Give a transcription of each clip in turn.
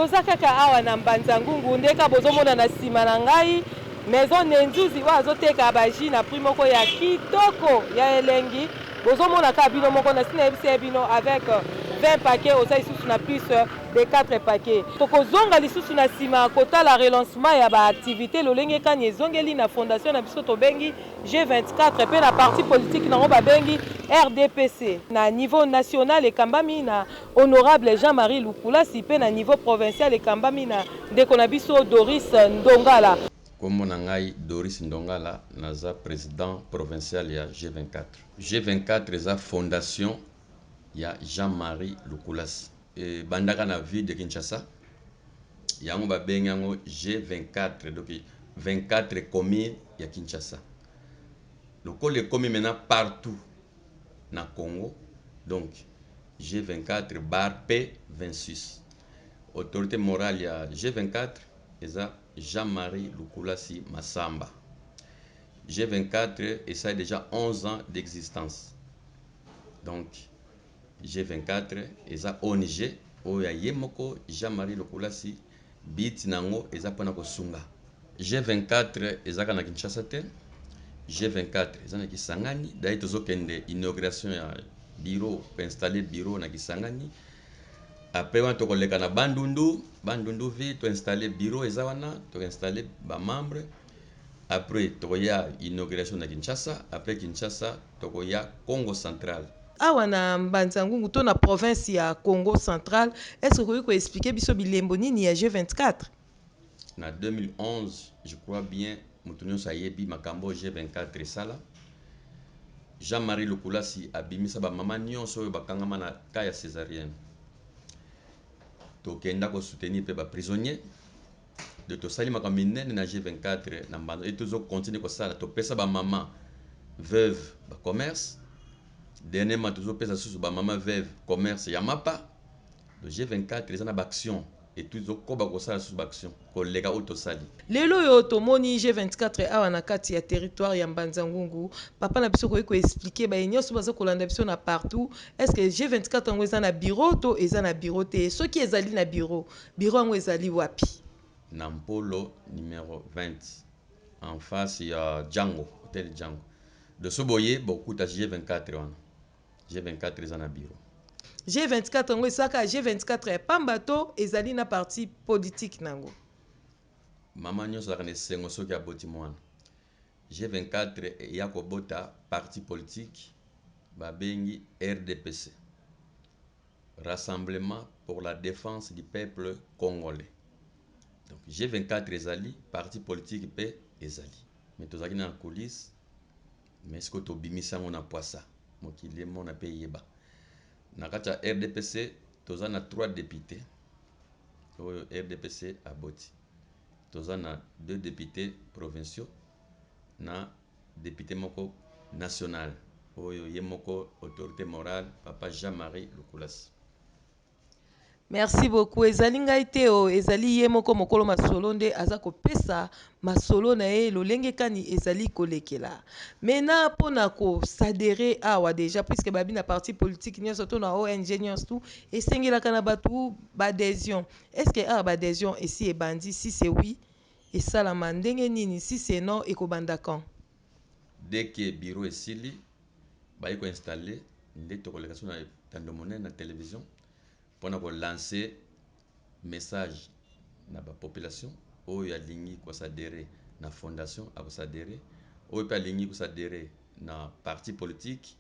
Toza kaka awa na Mbanza Ngungu, ndeka bozomona na nsima na ngai maison Nenzuzi oyo azoteka bajus na prix moko ya kitoko ya elengi. Bozomona kaka bino moko, nasi nayebisi ye bino, avec 20 paquets oza lisusu na plus de 4 paquets. Tokozonga lisusu na nsima kotala relancement ya baactivité, lolenge kani ezongeli na fondation na biso tobengi G24, mpe na parti politique nango babengi RDPC. Na niveau national ekambami na honorable Jean-Marie Lukulasi, mpe na niveau provincial ekambami na ndeko na biso Doris Ndongala. Kombo na ngai Doris Ndongala, naza président provincial ya G24. G24 eza fondation ya Jean-Marie Lukulasi, ebandaka na ville de Kinshasa. Yango babengi yango G24, donc 24 commune ya Kinshasa. Lokola ekomi maintenant partout na Congo, donc G24 bar P26. Autorité morale ya G24 eza Jean-Marie Lukulasi Massamba. G24 esali déjà 11 ans d'existence. Donc G24 eza ONG oyo ya ye moko Jean-Marie Lukulasi. But nango eza mpona kosunga. G24 ezaka na Kinshasa te, G24 eza na Kisangani. Dai tozokende inauguration ya bureau, koinstalle bureau na Kisangani. Après wana tokoleka na Bandundu, Bandundu ville, toinstalle bureau eza wana, toinstalle bamembre. Après tokoya inauguration na Kinshasa. Après Kinshasa, tokoya Congo Central. Awa na Mbanza Ngungu to na province ya Congo Central, est ce okoki koexpliquer biso bilembo nini ya G24? Na 2011, je crois bien, moto nyonso ayebi makambo oyo G24 esala. Jean-Marie Lukulasi abimisa bamama nyonso oyo bakangama na cas ya césarienne. Tokenda kosoutenir mpe baprisonnier de tosali makambo minene na G24 na mbanda e tozocontinue kosala. Topesa bamama veuve bacommerce. Dernièrement tozopesa susu bamama veuve commerce ya mapa. Le G24 eza na baaction et tozokoba kosala susu baaction koleka oyo tosali. Lelo oyo tomoni G24 awa na kati ya territoire ya Mbanza Ngungu. Papa na biso, koki koexpliquer baye nyonso baza kolanda biso na partout, est ce que G24 yango eza na bureau to eza na bureau te? Soki ezali na bureau, bureau yango ezali wapi? Na Mpolo numéro 20, en face ya Django, hotel Django. De so boye bokuta G24 wana. G24 eza na bureau. G24 yango esalaka G24 ya pamba to ezali na parti politique nango? Mama nyonso azalaka na esengo soki aboti mwana. G24 eya kobota parti politique babengi RDPC, Rassemblement pour la défense du peuple congolais. Donc G24 ezali parti politique mpe ezali, mais tozalaki na coulisse. Mais sikoyo tobimisi yango na poisa, mokili emona mpe eyeba. Na kati ya RDPC toza na 3 députés oyo RDPC aboti. Toza na 2 députés provinciaux na député moko national oyo ye moko autorité morale, papa Jean-Marie Lukulasi. Merci beaucoup. Ezali ngai te o, ezali ye moko mokolo masolo nde aza kopesa masolo na ye lolenge kani ezali kolekela. Maintenant, mpona koadhérer awa déjà, puisque babi na parti politique nyonso to na ONG nyonso tu esengelaka na bato baadhésion, est ce que awa baadhésion esi ebandi? Si c'est oui, esalama ndenge nini? Si c'est non, ekobanda quand? Dès que bureau esili, baye koinstalle nde tokoleka so na tando monene na télévision mpona kolancer message na bapopulation. Oyo alingi koadhérer na fondation akoadhérer, oyo mpe alingi koadhérer na parti politique,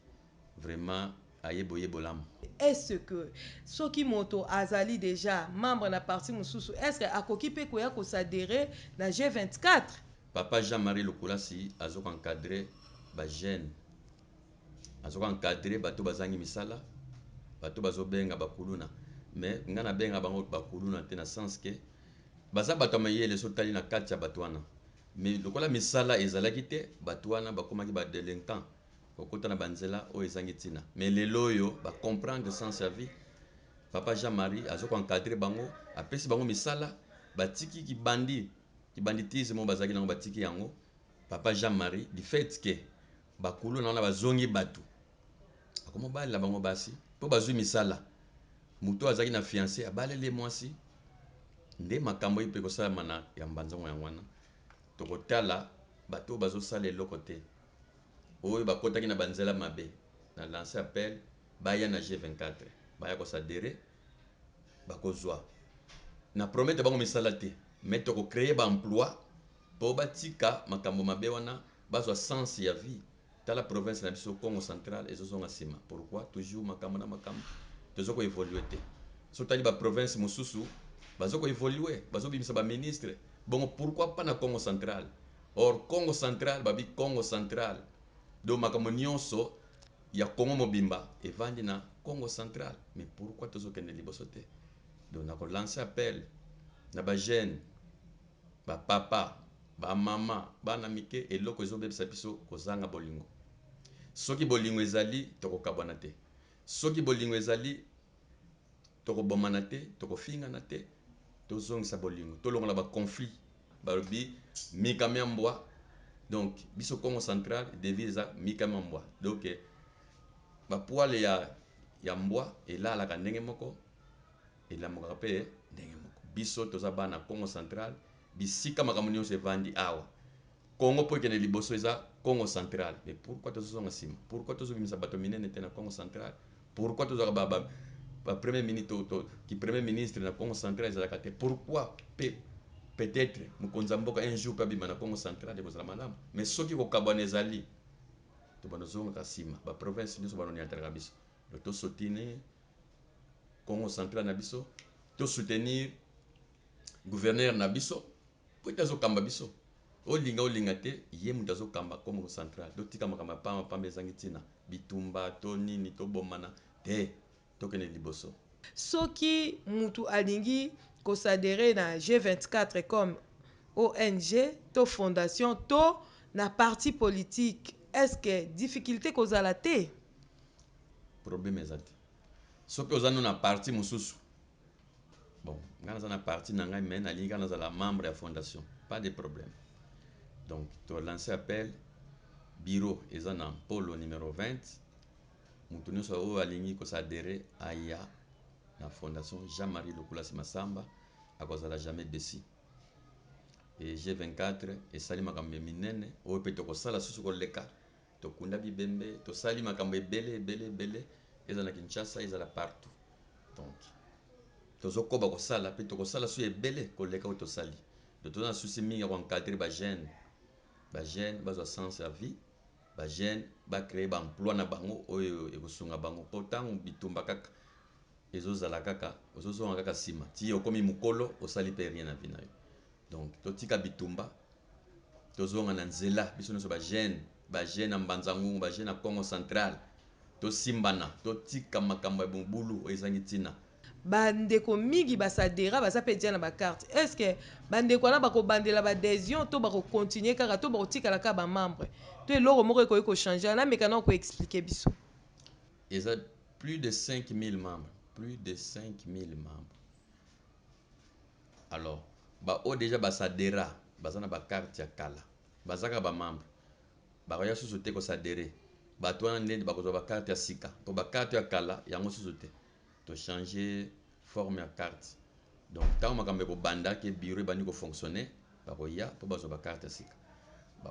vraiment ayeba oye bolamu. Est ce que soki moto azali déjà membre na parti mosusu, est ce que akoki mpe koya koadhérer na G24? Papa Jean-Marie Lukulasi azokoencadre bajeune, azokoencadre bato bazangi misala, bato bazobenga bakuluna. Mais ngai nabenga bango bakuluna te, na sens ke baza bato ya mayele. So otali na kati ya bato wana, mais lokola misala ezalaki te, bato wana bakomaki badélinquant, kokota na banzela oyo ezangi ntina. Mais lelo oyo bacomprendre sens ya vie. Papa Jean-Marie azokoencadre bango, apesi bango misala, batiki kibandi, kibanditisme oyo bazalaki nango, batiki yango. Papa Jean-Marie, du fait ke bakuluna wana bazongi bato, akomobalela bango basi mpo bazwi misala. Moto azalaki na fiancé, abaleli mwasi. Nde makambo oyo mpe ekosalama na ya Mbanza-Ngungu yango wana. Tokotala bato oyo bazosala eloko te, oyo bakotaki na banzela mabe, na lance appel baya na G24, baya kosadere, bakozwa. Na promete bango misala te, mais tokocreye ba emploi mpo batika makambo mabe wana, bazwa sens ya vie. Tala province na biso Congo central ezozonga nsima. Pourquoi toujours makambo na makambo? Tozo koevolue te. So tali ba province mosusu bazo koevolue, bazobimisa ba ministre. Bongo pourquoi pas na Congo central? Or Congo central, babi Congo central, donc makambo nyonso ya Congo mobimba evandi na Congo central. Mais pourquoi tozokende liboso te? Donc nako lancer appel na ba jeune, ba papa, ba mama, bana mike, eloko ezobebisa biso kozanga bolingo. Soki bolingo ezali, tokokabwana te. Soki bolingo ezali, tokobomana te, tokofingana te. Tozongisa bolingo, tolongola ba conflit. Balobi mikami ya mbwa, donc biso Congo central devise eza mikami ya mbwa. Donc ba poile ya mbwa elalaka ndenge moko, elamukaka pe ndenge moko. Biso toza bana Congo central, bisika makambo nyonso evandi awa. Congo po ekende liboso eza Congo central. Mais pourquoi tozozonga nsima? Pourquoi tozobimisa bato minene te na Congo central? Pourquoi tozwaka ba premier ministre, ki premier ministre na Congo central ezalaka te? Pourquoi pe peut-être mokonzi ya mboka un jour pe abima na Congo central, ekozala malamu. Mais soki kokabwana ezali, tobanda ozongaka nsima. Ba province nyonso banoniatalaka biso. Donc tosoutenir Congo central na biso, tosoutenir gouverneur na biso po ete azokamba biso. Olinga olinga te, ye moto azokamba Congo central. Totika makambo ya pamba pamba ezangi ntina, bitumba to nini, tobomana te, tokende liboso. Soki mutu alingi kosadere na G24 comme ONG to fondation to na parti politique, est-ce que difficulté kozala te? Problème eza te. Soki oza no na parti mosusu, bon, nga naza na parti na ngai, mais nalingi kaka nazala membre ya fondation, pas de problème. Donc to lancer appel, bureau eza na Mpolo numéro 20. Mutu nyonso oyo alingi kosadere aya na fondation Jean-Marie Lukulasi Masamba, akozala jamais déçu. Et G24 esali makambo ya minene oyo mpe tokosala susu koleka. Tokunda bibembe, tosali makambo ebele ebele ebele, eza na Kinshasa, ezala partout. Donc tozokoba kosala mpe tokosala su ebele koleka oyo tosali. Donc toza na souci mingi ya koencadrer ba jeune, ba jeune bazwa sens ya vie, ba jeune ba créer ba emploi na bango oyo ekosunga bango. Po ntango bitumba kaka ezozala kaka, ozozonga kaka nsima ti okomi mokolo, osali mpe rien na vie na yo. Donc totika bitumba, tozonga na nzela. Biso nyonso ba jeune, ba jeune ya Mbanza-Ngungu, ba jeune ya Congo central, tosimbana, totika makambo ya mobulu oyo ezangi ntina. Bandeko mingi basadera baza mpe dia na bacarte. Est ce que bandeko wana bakobandela baadhésion to bakocontinue kaka to bakotikala kaka bamembre to eloko moko ekoki kochange? Nameka na koexplike biso. Eza plus de 5000 membres, plus de 5000 membres. Alors baoyo déjà basadera baza na bacarte ya kala, baza kaka bamembre, bakoya susu te kosadere. Bato wana nde bakozwa bacarte ya sika, mpo bacarte ya kala yango susu te. Tochange forme ya carte. Donc ntango makambo ekobanda ke bureau ebandi kofonctionne, bakoya mpo bazwa bacarte ya sika.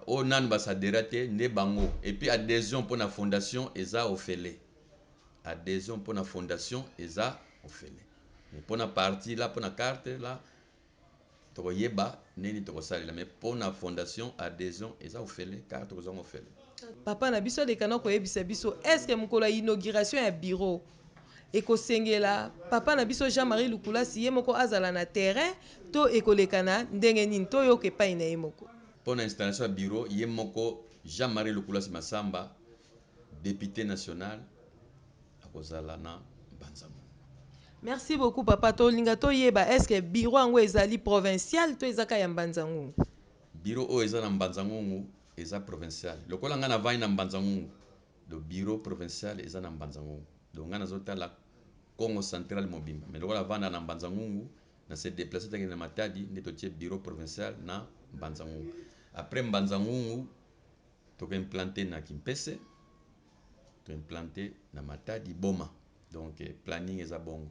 Oyo nanu basadera te nde bango. Et puis adhésion mpona fondation eza ofele, adhésion mpona fondation eza ofele. Mais mpona parti la, mpona carte la, tokoyeba nini tokosalela. Mais mpona fondation, adhésion eza ofele, carte kozwanga ofele. Papa na biso aleka na koyebisa biso, est ce que mokolo ya inauguration ya bureau ekosengela papa na biso Jean-Marie Lukulasi ye moko azala na terrain to ekoleka na ndenge nini? Toyoka epai na ye moko. Mpona installation ya bureau, ye moko Jean-Marie Lukulasi Masamba, député national, akozala na Mbanza-Ngungu. Merci beaucoup papa. Tolinga toyeba, est ce que bureau yango ezali provincial to ezaka ya Mbanza-Ngungu? Bureau oyo eza na Mbanza-Ngungu eza provincial. Lokola ngai navandi na Mbanza-Ngungu, do bureau provincial eza na Mbanza-Ngungu. Donc ngai nazotala Congo central mobimba, mais lokola avanda na Mbanza-Ngungu, na se déplacer tangi na Matadi, nde totie bureau provincial na Mbanza-Ngungu. Après Mbanza-Ngungu, tokoimplante na Kimpese, toimplante na Matadi, Boma. Donc planning eza bongo.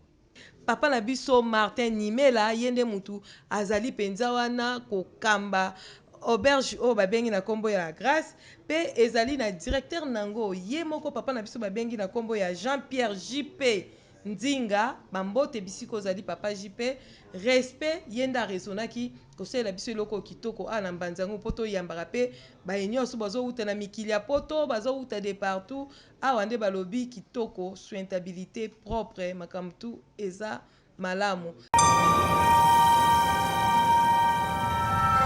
Papa na biso Martin Nimela, ye nde mutu azali mpenza wana kokamba auberge oyo babengi na nkombo ya La Grace, mpe ezali na directeur nango ye moko papa na biso babengi na nkombo ya Jean Pierre JP Nzinga. Bambote bisika ozali, papa JP, respect. Ye nde araisonnaki kosalela biso eloko kitoko awa na Mbanza-Ngungu, mpo toyambaka mpe baye nyonso bazowuta na mikili ya poto, bazowuta de partout. Awa nde balobi kitoko, sointabilité, propre, makambo tu eza malamu.